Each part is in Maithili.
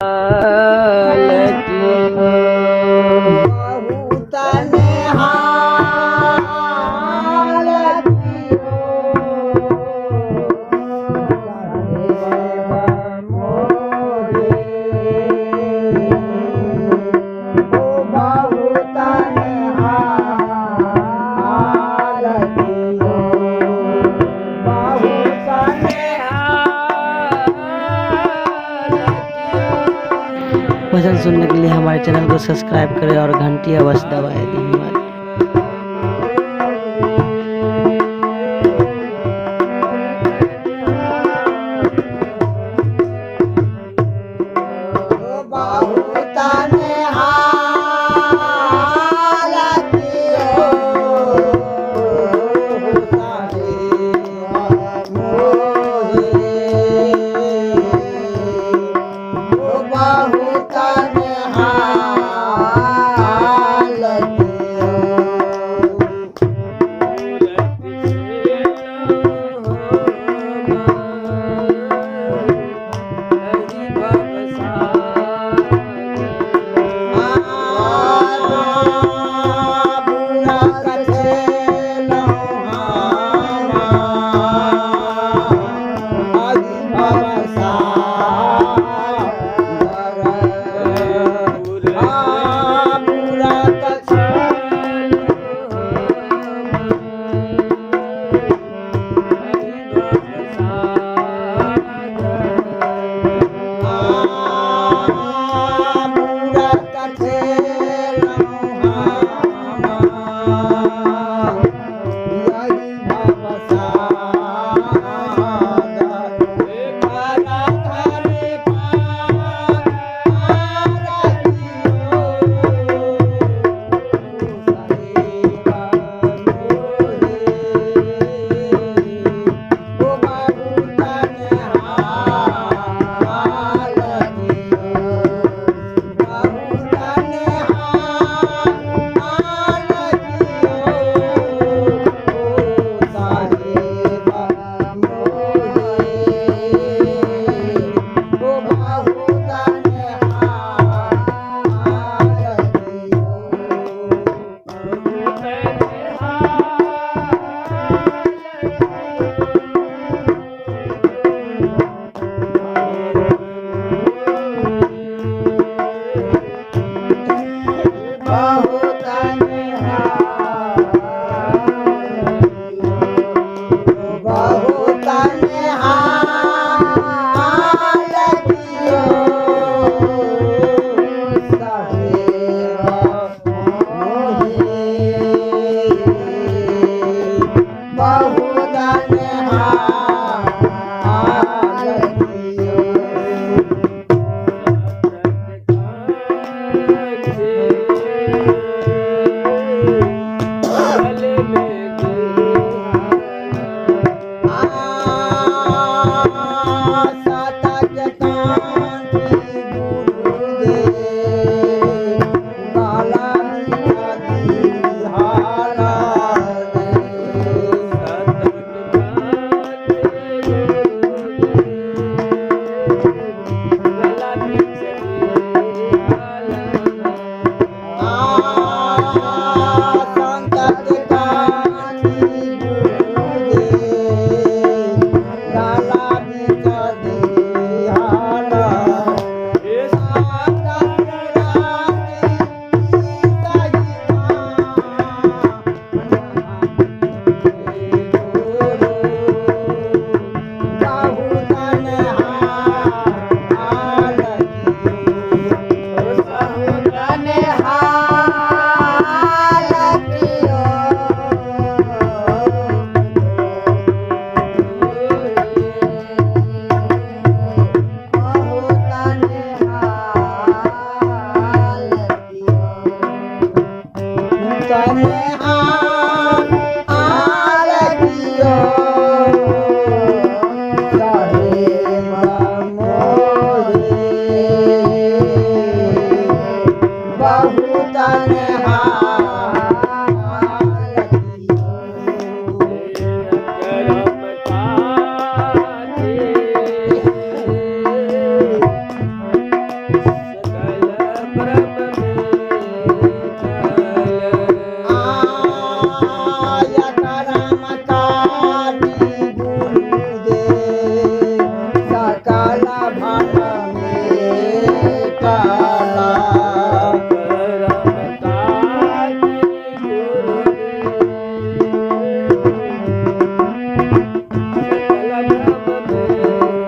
बहुत निहाल कियो साहेब मोरे। ओ बहुत निहाल कियो, बहुत निहाल कियो। भजन सुनने के लिए हमारे चैनल को सब्सक्राइब करें और घंटी अवश्य दबाएं। धन्यवाद। बहुत निहाल कियो साहेब मोरे। ओ बहुत निहाल कियो। बुरा कछेलहुँ अहि भवसागर। बुरा बुरा कछेलहुँ अहि भवसागर। धरे पार कियो साहेब मोरे। ओ बहुत निहाल कियो, बहुत निहाल कियो साहेब मोरे। ओ बहुत निहाल कियो। बहुत निहाल कियो, बहुत निहाल कियो साहेब मोहे। बहुत निहाल कियो। सतक कांति गुरुदेव गला बिहारा रे। संतक कांति गुरुदेव गला बिहारा। बहुत निहाल कियो। सकल भ्रम मेटल। आया करम काटी गुरुदेव सकल भ्रम मेटला। करम काटी गुरुदेव सकल भ्रम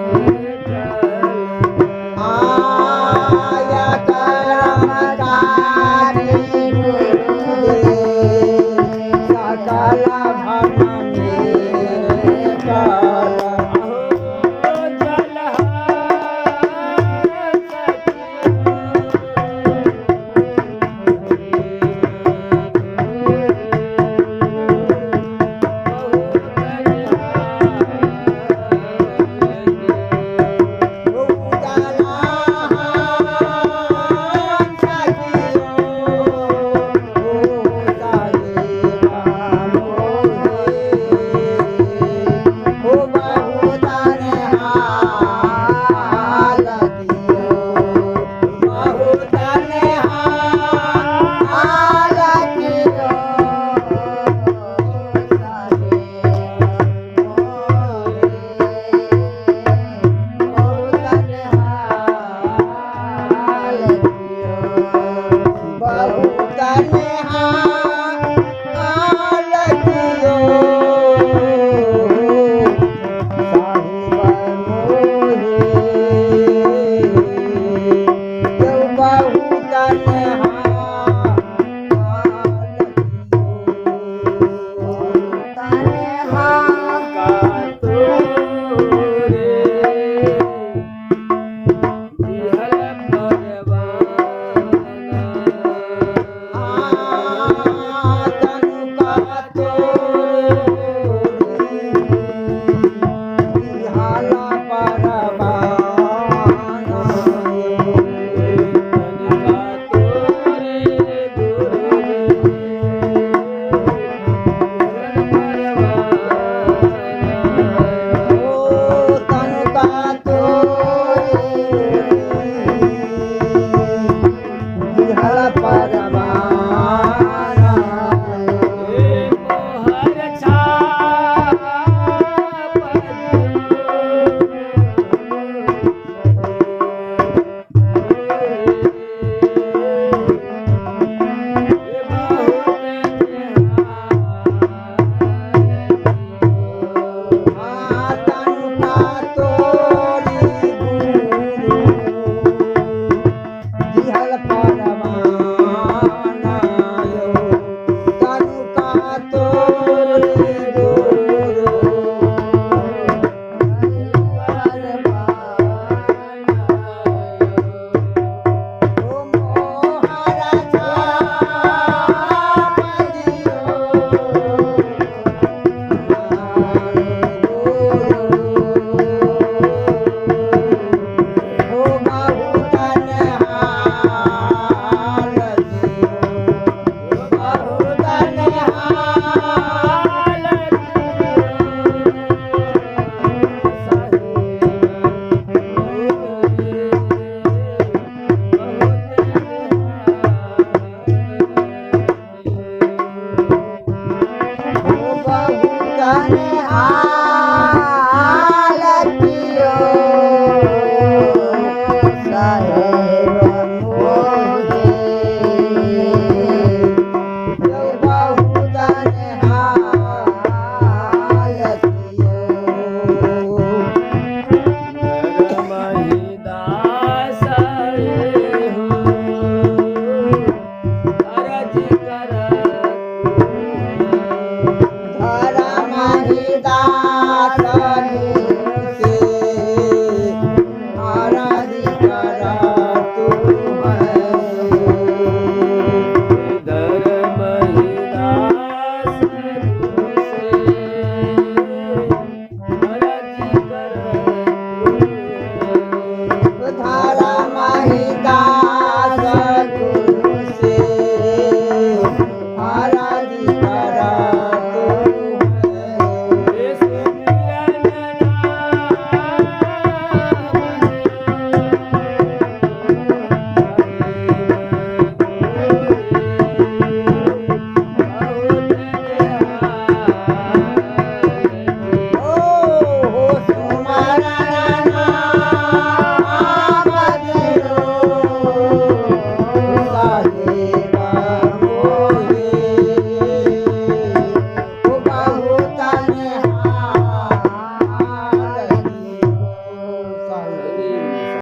मेटल। आया करम काटी गुरुदेव सकल भ्रम मेटला। अहो जल बहुत निहाल कियो साहिब मोहे, क्यों बहुत निहाल तनु का तोरी हाला परवाना। ओ तनु का तोरी हाला परवाना।